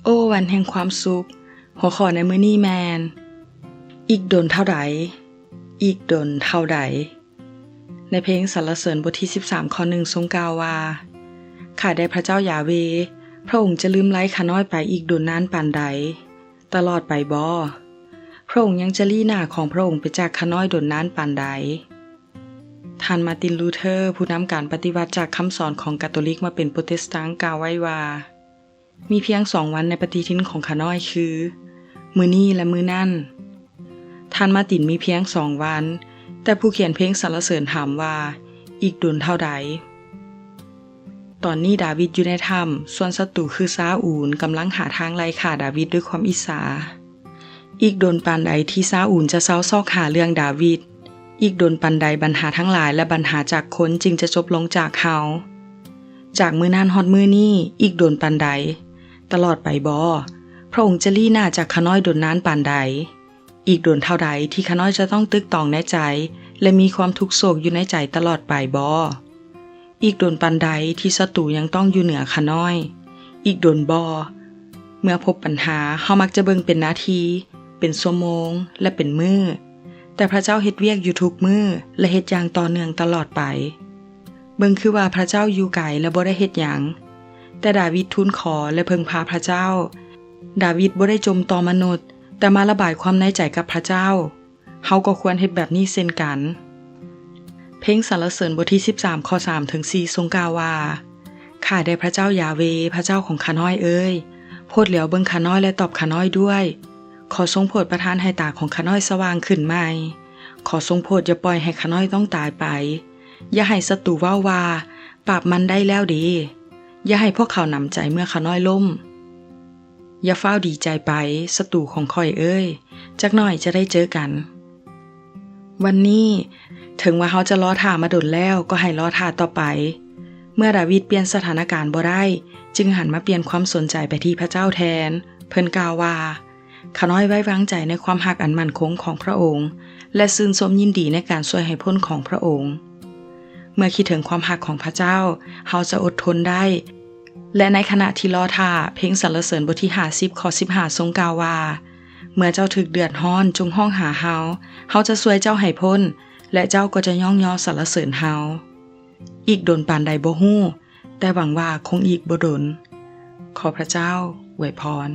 ໂອ້ ວັນແຫ່ງຄວາມສຸກ. ຫົວຂໍ້ໃນມື້ນີ້ແມ່ນ ອີກດົນເທົ່າໃດ? ອີກດົນເທົ່າໃດ? ໃນເພງສັນລະເສີນບົດທີສິບສາມ ຂໍ້ໜຶ່ງ ຊົງກ່າວວ່າ, ຂ້າແດ່ພະເຈົ້າຢາເວ, ພະອົງຈະລືມໄລ່ຂ້ານ້ອຍໄປອີກດົນນານປານໃດ? ຕະຫຼອດໄປບໍ? ພະອົງຍັງຈະຫຼີ້ໜ້າຂອງພະອົງໄປຈາກຂ້ານ້ອຍດົນນານປານໃດ? ທ່ານມາຕິນ ລູເທີ ຜູ້ນຳການປະຕິວັດຈາກຄຳສອນຂອງກາໂຕລິກມາເປັນໂປຣເຕສຕັງ ກ່າວໄວ້ວ່າ, ມີພຽງສອງວັນໃນປະຕິທິນຂອງຂ້ານ້ອຍຄື ມື້ນີ້ ແລະ ມື້ນັ້ນ. ທ່ານມາຕິນມີພຽງສອງວັນ, ແຕ່ຜູ້ຂຽນເພງສັນລະເສີນຖາມວ່າ ອີກດົນເທົ່າໃດ? ຕອນນີ້ດາວິດຢູ່ໃນຖ້ຳ, ສ່ວນສັດຕູຄືຊາອູນກຳລັງຫາທາງໄລ່ຂ້າດາວິດດ້ວຍຄວາມອິດສາ. ອີກດົນປານໃດທີ່ຊາອູນຈະເຊົາຊອກຫາເລື່ອງດາວິດ? ອີກດົນປານໃດບັນຫາທັງຫຼາຍ ແລະ ບັນຫາຈາກຄົນຈຶ່ງຈະຈົບລົງຈາກເຮົາ? ຈາກມື້ນັ້ນຮອດມື້ນີ້ ອີກດົນປານໃດ? ຕະຫຼອດໄປບໍ? ພະອົງຈະຫຼີ້ໜ້າຈາກຂ້ານ້ອຍດົນນານປານໃດ? ອີກດົນເທົ່າໃດທີ່ຂ້ານ້ອຍຈະຕ້ອງຕຶກຕອງໃນໃຈ ແລະ ມີຄວາມທຸກໂສກຢູ່ໃນໃຈຕະຫຼອດໄປບໍ? ອີກດົນປານໃດທີ່ສັດຕູຍັງຕ້ອງຢູ່ເໜືອຂ້ານ້ອຍ? ອີກດົນບໍ? ເມື່ອພົບບັນຫາ, ເຮົາມັກຈະເບິ່ງເປັນນາທີ, ເປັນຊົ່ວໂມງ ແລະ ເປັນມື້, ແຕ່ພະເຈົ້າເຮັດວຽກຢູ່ທຸກມື້ ແລະ ເຮັດຢ່າງຕໍ່ເນື່ອງຕະຫຼອດໄປ. ເບິ່ງຄືວ່າພະເຈົ້າຢູ່ໄກ ແລະ ບໍ່ໄດ້ເຮັດຫຍັງ, ແຕ່ດາວິດທູນຂໍ ແລະ ເພິ່ງພາພະເຈົ້າ. ດາວິດບໍ່ໄດ້ຈົ່ມຕໍ່ມະນຸດ, ແຕ່ມາລະບາຍຄວາມໃນໃຈກັບພະເຈົ້າ. ເຮົາກໍຄວນເຮັດແບບນີ້ເຊັ່ນກັນ. ເພງສັນລະເສີນບົດທີສິບສາມ ຂໍ້ສາມເຖິງສີ່ ຊົງກ່າວວ່າ, ຂ້າແດ່ພະເຈົ້າຢາເວ, ພະເຈົ້າຂອງຂ້ານ້ອຍເອີຍ, ໂຜດຫຼຽວເບິ່ງຂ້ານ້ອຍ ແລະ ຕອບຂ້ານ້ອຍດ້ວຍ. ຂໍຊົງໂຜດປະທານໃຫ້ຕາຂອງຂ້ານ້ອຍສະຫວ່າງຂຶ້ນໃໝ່. ຂໍຊົງໂຜດຢ່າປ່ອຍໃຫ້ຂ້ານ້ອຍຕ້ອງຕາຍໄປ. ຢ່າໃຫ້ສັດຕູເວົ້າວ່າ, ປາບມັນໄດ້ແລ້ວເດ. ຢ່າໃຫ້ພວກເຂົາໜຳໃຈເມື່ອຂ້ານ້ອຍລົ້ມ. ຢ່າຟ້າວດີໃຈໄປ, ສັດຕູຂອງຂ້ອຍເອີຍ, ຈັກໜ້ອຍຈະໄດ້ເຈີກັນ. ວັນນີ້, ເຖິງວ່າເຮົາຈະລໍຖ້າມາດົນແລ້ວ, ກໍໃຫ້ລໍຖ້າຕໍ່ໄປ. ເມື່ອດາວິດປ່ຽນສະຖານະການບໍ່ໄດ້, ຈຶ່ງຫັນມາປ່ຽນຄວາມສົນໃຈໄປທີ່ພະເຈົ້າແທນ. ເພິ່ນກ່າວວ່າ, ຂ້ານ້ອຍໄວ້ວາງໃຈໃນຄວາມຮັກອັນໝັ້ນຄົງຂອງພະອົງ ແລະ ຊື່ນຊົມຍິນດີໃນການຊ່ວຍໃຫ້ພົ້ນຂອງພະອົງ. ເມື່ອຄິດເຖິງຄວາມຮັກຂອງພະເຈົ້າ, ເຮົາຈະອົດທົນໄດ້. ແລະ ໃນຂະນະທີ່ລໍຖ້າ, ເພງສັນລະເສີນບົດທີຫ້າສິບ ຂໍ້ສິບຫ້າ ຊົງກ່າວວ່າ, ເມື່ອເຈົ້າຖືກເດືອດຮ້ອນ, ຈົ່ງຮ້ອງຫາເຮົາ, ເຮົາຈະຊ່ວຍເຈົ້າໃຫ້ພົ້ນ, ແລະ ເຈົ້າກໍຈະຍ້ອງຍໍສັນລະເສີນເຮົາ. ອີກດົນປານໃດບໍ່ຮູ້, ແຕ່ຫວັງວ່າຄົງອີກບໍ່ດົນ. ຂໍພະເຈົ້າອວຍພອນ.